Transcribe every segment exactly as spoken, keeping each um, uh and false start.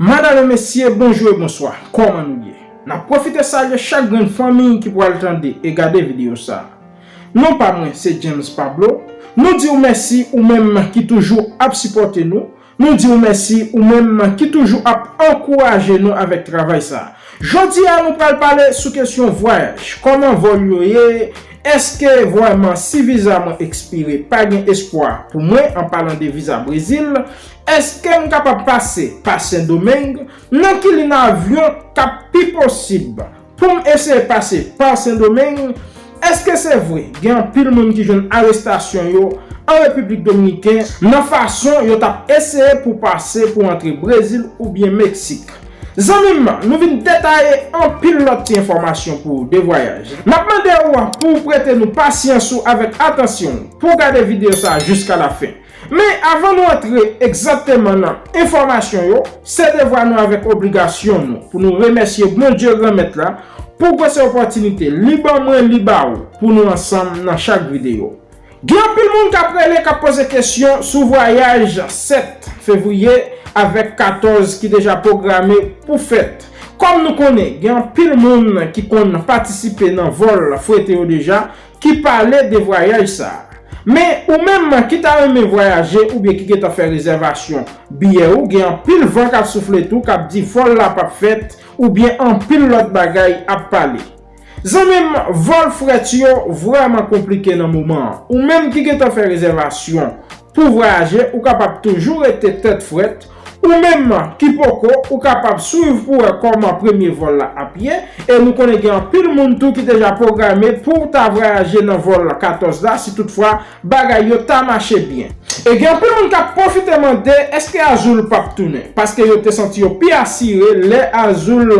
Madanm e mesye, bonjou e bonswa. Kòman nou ye? N ap pwofite salye chak grenn fanmi ki pral tande e gade videyo sa a. Non pa mwen, se James Pablo. Nou di w mèsi ou menm ki toujou ap sipòte nou. Nou di w mèsi ou menm ki toujou ap ankouraje nou avèk travay sa a. Jodi a, nou pral pale sou kesyon vwayaj. Kòman vòl yo ye? Èske vrèman si viza mwen ekspire, pa gen espwa pou mwen, an palan de viza Brezil? Èske m kapab pase pa Sendomeng? Nan ki liy avyon k ap pi posib pou m eseye pase pa Sendomeng? Èske se vre gen anpil moun ki jwenn arestasyon yo an Repiblik Dominiken nan fason yo t ap eseye pou pase pou antre Brezil oubyen Meksik? Zanmi m, nou vin detaye anpil lòt ti enfòmasyon pou de vwayaj. N ap mande w pou w prete nou pasyans ou avèk atansyon pou w gade videyo sa a jiska lafen. Men avan nou antre egzakteman nan enfòmasyon yo, se devwa nou avèk obligasyon nou pou nou remèsye Bondye Granmèt la pou gwosè opòtinite li ban mwen, li ba ou, pou nou ansanm nan chak videyo. Gen anpil moun k ap rele, k ap poze kesyon sou vwayaj sèt fevriye avèk katòz ki deja pwograme pou fèt. Kòm nou konnen, gen anpil moun ki konn patisipe nan vòl frete yo deja, ki pale de vwayaj sa a. Men, ou menm ki ta renmen vwayaje oubyen ki gentan fè rezèvasyon biyè ou, gen anpil van k ap soufle tou, k ap di vòl la p ap fèt, oubyen anpil lòt bagay ap pale. Zanmi m, vòl frèt yo vrèman konplike nan moman an. Ou menm ki gentan fè rezèvasyon pou vwayaje, ou kapab toujou rete tèt frèt. Ou menm ki poko, ou kapab swiv pou wè kòman premye vòl la ap ye. E nou konnen gen anpil moun tou ki deja pwograme pou ta vwayaje nan vòl katòz la, si toutfwa bagay yo ta mache byen. E gen anpil moun k ap pwofite mande, èske Azul p ap tounen? Paske yo te santi yo pi asire lè Azul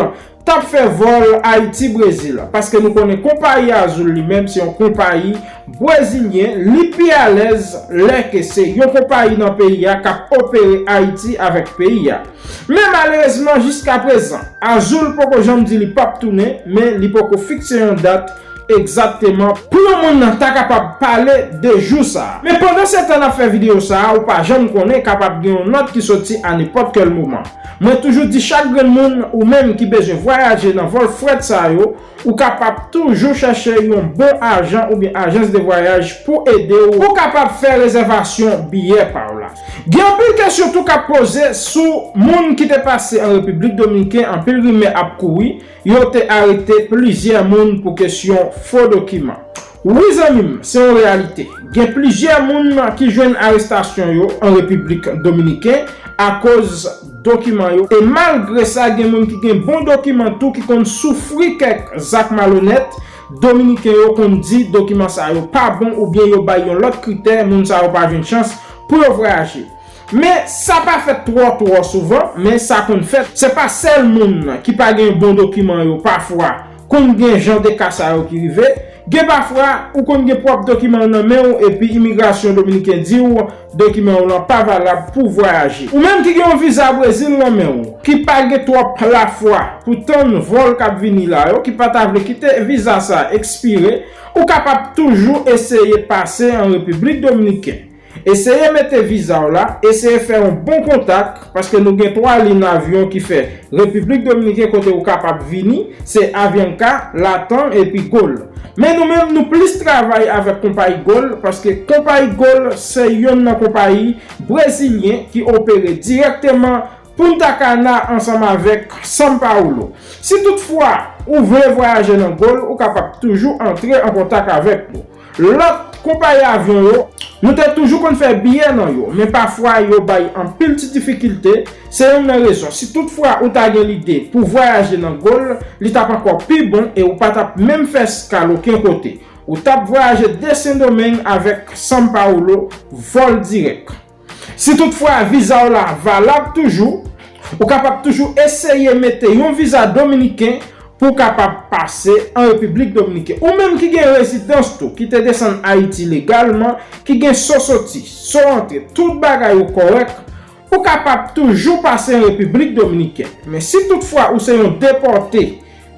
t ap fè vòl Ayiti-Brezil, paske nou konnen konpayi Azul li menm se yon konpayi brezilyen, li pi alèz lè ke se yon konpayi nan peyi a k ap opere Ayiti avèk peyi a. Men malerezman, jiskaprezan, Azul poko janm di li p ap tounen, men li poko fikse yon dat egzakteman pou yon moun ta kapab pale de jou sa a. Men pandan se tan n ap fè videyo sa a, ou pa janm konnen, kapab gen yon nòt ki soti a nenpòt kèl moman. Mwen toujou di chak grenn moun, ou menm ki bezwen vwayaje nan vòl frèt sa yo, ou kapab toujou chèche yon bon ajan oubyen ajans de vwayaj pou ede w, pou w kapab fè rezèvasyon biyè pa w la. Gen anpil kesyon tou k ap poze sou moun ki te pase an Repiblik Dominiken, anpil rimè ap kouri, yo te arete plizyè moun pou kesyon fo dokiman. Wi zanmi m, se yon reyalite. Gen plizyè moun ki jwenn arestasyon yo an Repiblik Dominiken akoz dokiman yo. E malgre sa, gen moun ki gen bon dokiman tou ki konn soufri kèk zak malonèt. Dominiken yo konn di dokiman sa yo pa bon oubyen yo bay yon lòt kritè, moun sa yo pa jwenn chans pou yo vwayaje. Men sa pa fèt twò twò souvan, men sa konn fèt. Se pa sèl moun ki pa gen bon dokiman yo pafwa konn gen jan de ka sa yo ki rive. Gen pafwa ou konn gen pwòp dokiman w nan men w epi imigrasyon dominiken di w dokiman w lan pa valab pou vwayaje. Ou menm ki gen yon viza Brezil nan men w, ki pa gen twòp lafwa pou tann vòl k ap vini la yo, ki pa ta vle kite viza sa ekspire, ou kapab toujou eseye pase an Repiblik Dominiken. Eseye mete viza w la, eseye fè yon bon kontak, paske nou gen twa liy avyon ki fè Repiblik Dominiken kote ou kapab vini, se Avianca, Latam epi Gol. Men nou menm, nou plis travay avèk konpayi Gol, paske konpayi Gol se yonn nan konpayi brezilyen ki opere dirèkteman Punta Cana ansanm avèk São Paulo. Si toutfwa ou vle vwayaje nan Gol, ou kapab toujou antre an kontak avèk nou. Lòt konpayi avyon yo, nou te toujou konn fè biyè nan yo, men pafwa yo bay anpil ti difikilte. Se youn nan rezon, si toutfwa ou ta gen lide pou vwayaje nan Gol, li t ap ankò pi bon e ou pa t ap menm fè eskal okenn kote. Ou t ap vwayaje de Sendomeng avèk São Paulo, vòl dirèk. Si toutfwa viza w la valab toujou, ou kapab toujou eseye mete yon viza dominiken pou w kapab pase an Repiblik Dominiken. Ou menm ki gen rezidans tou, ki te desann Ayiti legalman, ki gen so soti, so antre, tout bagay ou kòrèk, ou kapab toujou pase an Repiblik Dominiken. Men si toutfwa ou se yon depòte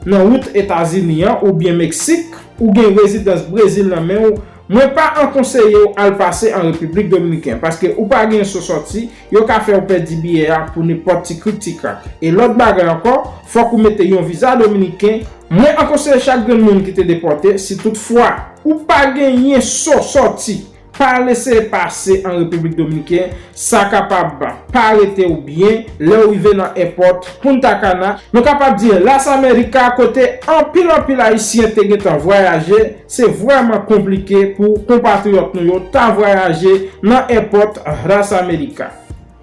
nan wout Etazini an oubyen Meksik, ou gen rezidans Brezil nan men w, Mwen pa an konseye w al pase an Repiblik Dominiken, paske ou pa gen so sòti, yo ka fè w pèdi biyè a pou nenpòt ti krik ti krak. E lòt bagay ankò, fòk ou mete yon viza dominiken. Mwen an konseye chak grenn moun ki te depòte, si toutfwa ou pa genyen so sòti, pa al eseye pase an Repiblik Dominiken, sa kapab pa rete w byen lè w rive nan èpòt Punta Cana, nou kapab di Las Americas, kote anpil anpil Ayisyen te gentan vwayaje. Se vrèman konplike pou konpatriyòt nou yo ta vwayaje nan èpòt Las Americas.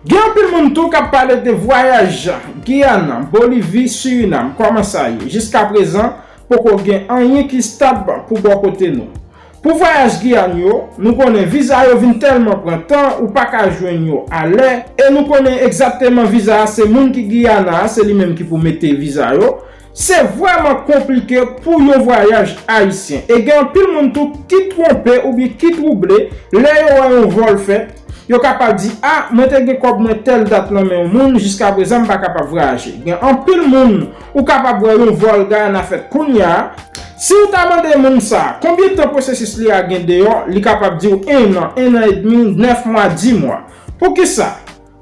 Gen anpil moun tou k ap pale de vwayaj Giyana, Bolivi, Sirinam, kòman sa ye? Jiskaprezan, poko gen anyen ki stab pou bò kote nou. Pou vwayaj Giyàn yo, nou konnen viza yo vin tèlman pran tan, ou pa ka jwenn yo alè, e nou konnen egzakteman viza a se moun ki Giyana a, se li menm ki pou mete viza yo. Se vrèman konplike pou yon vwayaj ayisyen. E gen anpil moun tou ki twonpe oubyen ki twouble lè yo wè yon vòl fèt. Yo kapab di, a, mwen te gen kòb mwen tèl dat nan men yon moun, jiskaprezan m pa kapab vwayaje. Gen anpil moun ou kapab wè yon vòl Guyana fèt kounye a. Si w ta mande moun sa a konbyen tan pwosesis li a gen deyò, li kapab di w en an, en an edmi, nèf mwa, di mwa. Poukisa?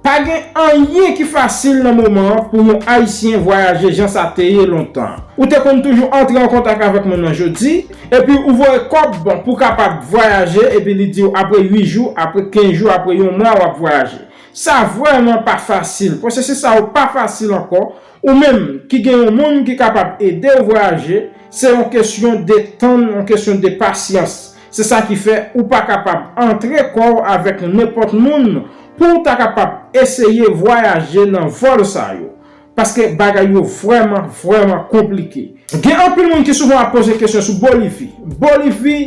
Pa gen anyen ki fasil nan moman an pou yon Ayisyen vwayaje jan sa te ye lontan. Ou te konn toujou antre an kontak avèk moun nan jodi, epi ou voye kòb pou kapab vwayaje, epi li di w apre uit jou, apre kenz jou, apre yon mwa w ap vwayaje. Sa vrèman pa fasil. Pwosesis sa yo pa fasil ankò. Ou menm ki gen yon moun ki kapab ede w vwayaje, se yon kesyon de tann, yon kesyon de pasyans. Se sa ki fè ou pa kapab antre kò w avèk nenpòt moun pou w ta kapab eseye vwayaje nan vòl sa yo. Paske bagay yo vrèman, vrèman konplike. Gen anpil moun ki souvan ap poze kesyon sou Bolivi. Bolivi,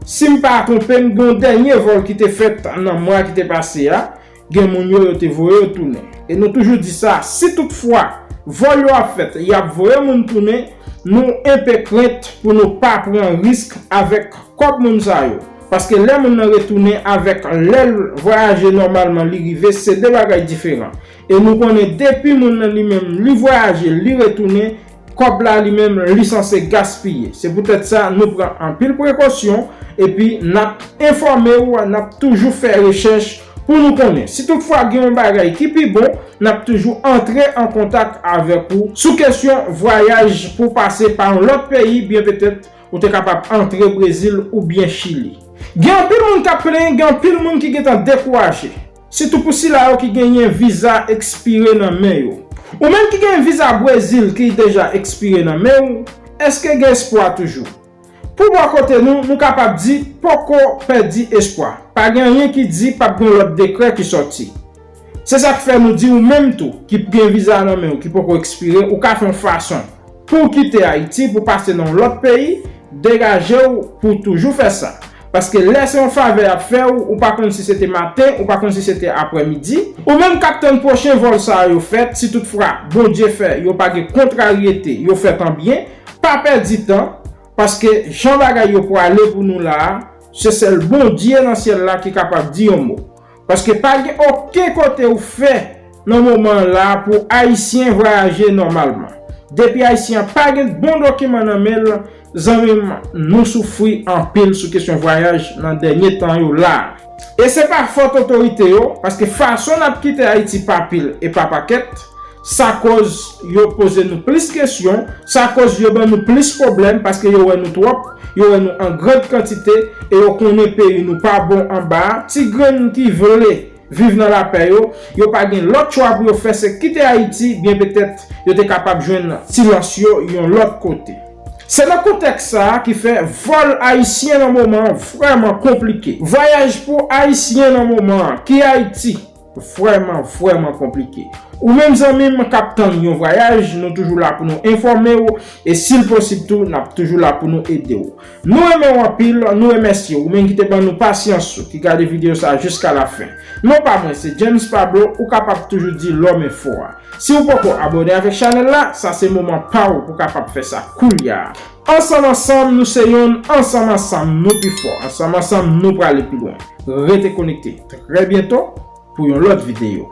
si m pa twonpe m, gen yon dènye vòl ki te fèt nan mwa ki te pase a. Gen moun yo, yo te voye yo tounen. E nou toujou di sa, si toutfwa vòl yo ap fèt, y ap voye moun tounen, nou enpe krent pou nou pa pran risk avèk kòb moun sa yo. Paske lè moun nan retounen avèk lè l vwayaje nòmalman li rive, se de bagay diferan. E nou konnen depi moun nan li menm li vwayaje, li retounen, kòb la li menm li sanse gaspiye. Se poutèt sa nou pran anpil prekosyon, epi n ap enfòme w, n ap toujou fè rechèch pou nou konnen. Si toutfwa gen yon bagay ki pi bon, n ap toujou antre an kontak avèk ou sou kesyon vwayaj pou pase pa yon lòt peyi, byen petèt ou te kapab antre Brezil oubyen Chili. Gen anpil moun k ap plenyen, gen anpil moun ki gentan dekouraje. Sitou pou sila yo ki genyen viza ekspire nan men yo. Ou menm ki genyen viza Brezil ki deja ekspire nan men w, èske gen espwa toujou? Pou bò kote nou, nou kapab di poko pèdi espwa. Pa gen anyen ki di p ap gen lòt dekrè ki sòti. Se sa k fè nou di ou menm tou ki gen viza nan men w ki poko ekspire, ou ka fè yon fason pou w kite Ayiti, pou w pase nan yon lòt peyi, degaje w pou w toujou fè sa. Paske lè se yon favè y ap fè w, ou pa konn si se te maten, ou pa konn si se te aprèmidi. Ou menm k ap tann pwochen vòl sa yo fèt, si toutfwa Bondye fè yo pa gen kontraryete, yo fèt an byen, pa pèdi tan, paske jan bagay yo pwale pou nou la a, se sèl Bondye nan syèl la ki kapab di yon mo. Paske pa gen okenn kote ou fè nan moman an la pou Ayisyen vwayaje nòmalman. Depi Ayisyen an pa gen bon dokiman nan men l, zanmi m, nou soufri anpil sou kesyon vwayaj nan dènye tan yo la a. E se pa fòt otorite yo, paske fason n ap kite Ayiti pa pil e pa pakèt, sa koz yo poze nou plis kesyon, sa koz yo ban nou plis pwoblèm, paske yo wè nou twòp, yo wè nou an grand kantite, e yo konnen peyi nou pa bon anba a. Ti grenn ki vle viv nan lapè yo, yo pa gen lòt chwa pou yo fè, se kite Ayiti, byen petèt yo te kapab jwenn silans yo yon lòt kote. Se nan kontèks sa a ki fè vòl ayisyen nan moman an vrèman konplike. Vwayaj pou Ayisyen nan moman an ki Ayiti vrèman, vrèman konplike. Ou menm zanmi m k ap tann yon vwayaj, nou toujou la pou nou enfòme w, e si l posib tou, n ap toujou la pou nou ede w. Nou renmen w anpil, nou remèsye w, ou menm ki te ban nou pasyans ou, ki gade videyo sa a jiska lafen. Non pa mwen, se James Pablo, ou kapab toujou di Lòm Enfo a. Si w poko abòne avèk chanèl la, sa se moman pa w pou w kapab fè sa koulye a. Ansanm ansanm, nou se yonn, ansanm ansanm, nou pi fò, ansanm ansanm, nou prale pi lwen. Rete konekte. Trè byento pou yon lòt videyo.